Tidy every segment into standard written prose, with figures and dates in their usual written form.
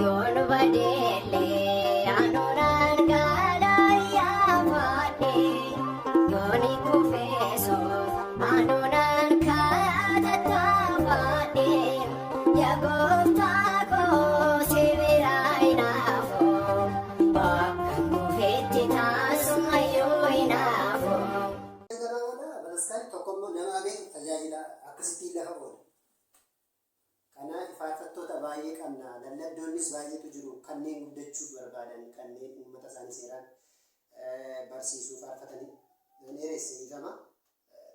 Yoon badeellee anuunaan gaadhaa yaafadhe yooni kufeesoo anuunaan kaatattaafadhe yaa gooftaa koo si biraa hin hafu bakka kufeetti taasumayyuu hin hafu. Nama oola bataskaanni tokko immoo nama abeetu tajaajila akkasittiin lafa oola. Kanaaf faarfattoota baay'ee qabna, lallabdoonnis baay'eetu jiru, kanneen guddachuuf barbaadan, kanneen uummata isaanii seeraan barsiisuu faarfatanii. Nan dheeresse dhiifama.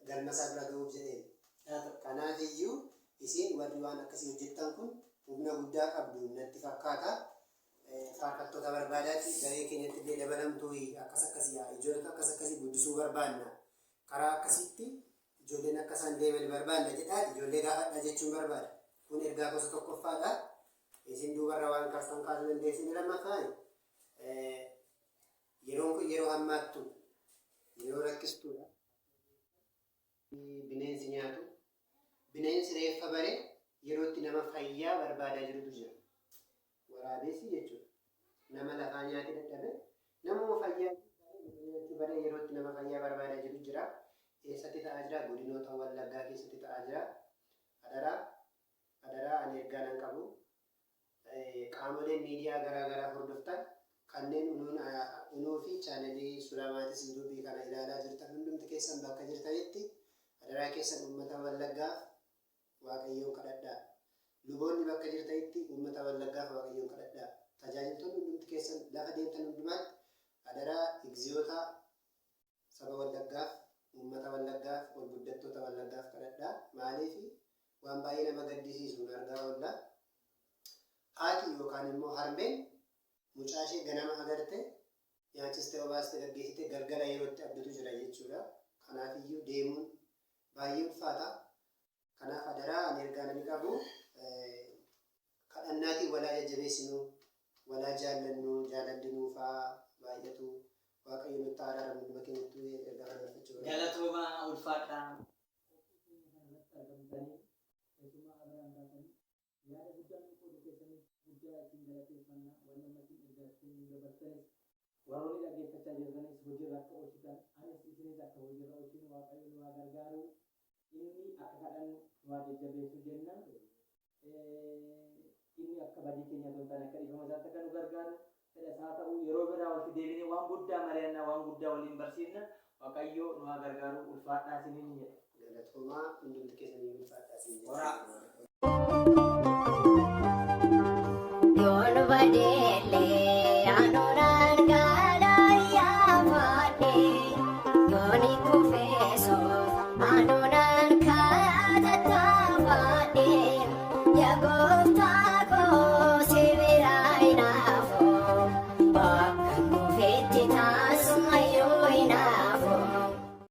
Galma isaa bira ga'uuf jedheen. Kanaaf iyyuu isin warri waan akkasii hojjettan kun humna guddaa qabdu natti fakkaata. Faarfattoota barbaadaati garee keenyatti illee dabalamtuu akkas akkasii yaa ijoollota akkas akkasii guddisuu barbaanna. Karaa akkasiitti Ijoolleen akka isaan deeman barbaanna jedhaati ijoollee gaafadhaa jechuun barbaada. Kun ergaa gosa tokkoffaadha. Isin duubarra waan kaastan kaasuu dandeessu. Inni lammaffaan yeroon kun yeroo hammaattuudha. Yeroo rakkistuudha. Bineensi nyaatu. Bineensi reeffa bare yeroo itti nama fayyaa barbaadaa jirutu jira. Waraabessi jechuudha. Nama lafaa nyaatee dadhabe namuma fayyaa nyaachuu baree yeroo itti nama fayyaa barbaadaa jiru jira. Eessatti ta'aa jira? Godinoota Wallaggaa keessatti ta'aa jira. Adaraa adaraa ani ergaa nan qabu. Qaamoleen miidiyaa garaa garaa hordoftan kanneen unuun unuu fi chaanelii Sulamaatis yuutuubii kana ilaalaa jirtan hundumti keessan bakka jirtanitti adaraa keessan uummata Wallaggaaf Waaqayyoon kadhadhaa. Luboonni bakka jirtanitti uummata Wallaggaaf Waaqayyoon kadhadhaa. Tajaajiltoonni hundumti keessan lafa deemtan hundumaatti adaraa Igziyootaa saba Wallaggaaf, uummata Wallaggaaf, ol guddattoota Wallaggaaf kadhadhaa. Maaliif waan baay'ee nama gaddisiisu argaa oolla. Haati yookaan immoo harmeen mucaa ishee ganama agarte nyaachistee obaastee gaggeessitee galgala yeroo itti abdutu jira jechuudha. Kanaafiyyuu deemuun baay'ee ulfaata. Kanaaf adaraa ani ergaan ani qabu kadhannaatiin walaa jajjabeessinu, walaa jaallannu, jaalalli nuuf haa baay'atu. Waaqayyo nutti haa araaramu hunduma keenyattuu ergaa kana dabarfachuu barbaada. Galatoomaa ulfaadhaa. Qophii keenya kana irratti argamtanii keessummaa Abrahaam taatanii yaada guddaa nuu qooduu keessaniif guddaa isin galateeffanna. Wanni amma isin ergaa ittiin nuu dabarsanis warroonni dhaggeeffachaa jirtanis hojiirra akka oolchitan anis isinis akka hojiirra oolchinu Waaqayyo nu haa gargaaru. Inni akka kadhannu nu haa jajjabeessu jenna. Inni akka badii keenya otoo hin taane akka dhiifama isaatti akka nu gargaaru fedha isaa ta'u yeroo biraa walitti deebinee waan guddaa mari'anna waan guddaa waliin barsiifna. Waaqayyo nu haa gargaaru ulfaadhaa isiniin jedha. Galatoomaa hundumti keessan ulfaadhaa isin Horaa. Yoon badeellee anuunaan gaadhaa yaafadhe yooni kufeesoo anuunaan kaatattaafadhe yaa gooftaa.